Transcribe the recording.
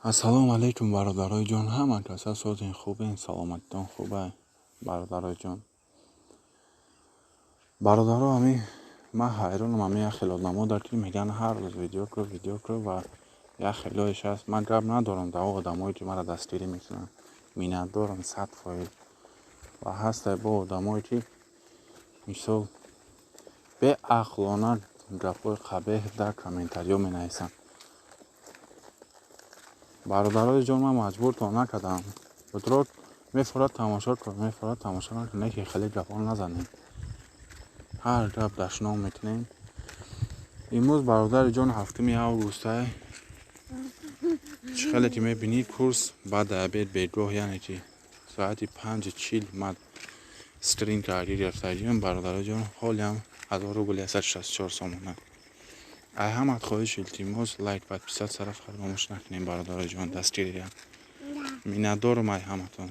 Ассалому алайкум, бародарои ҷон, ҳама каса созен, хубен, саломатитон хуба, бародарои ҷон. Бародаро, ами ман ҳайронам, ами як хел одамо дар ки мегӯянд: «Ҳар рӯз видео кун, видео кун». Ва як хелоеш ҳаст. Ман гап надорам дар он одамое, ки маро дастгирӣ мекунанд, миннатдорам 100%. Ва ҳастай бо одамое, ки мисол беақлона гапҳои қабеҳ дар комментариҳо менависанд. Бародарои ҷон, ман маҷбуртон накардам. Бутро мефорад, тамошо кун, мефорад, тамошо накун, не ки хеле гапҳо назанем, ҳар гап дашном мекунем. Имрӯз, бародари ҷон, 7-уми августай. Чӣ хеле ки мебинӣ, курс баъди обед, бегоҳ, яъне ки соати 5:40 ман скрин карди гирифтагиам, бародарои ҷон. Ҳолиам 1000 рубл 164 сомона. Ай ҳамат хоҳиш, илтимос, лайк, подписаться ра фаромӯш накунем, бародарои ҷон, дастгирия. Миннатдорам ай ҳаматон.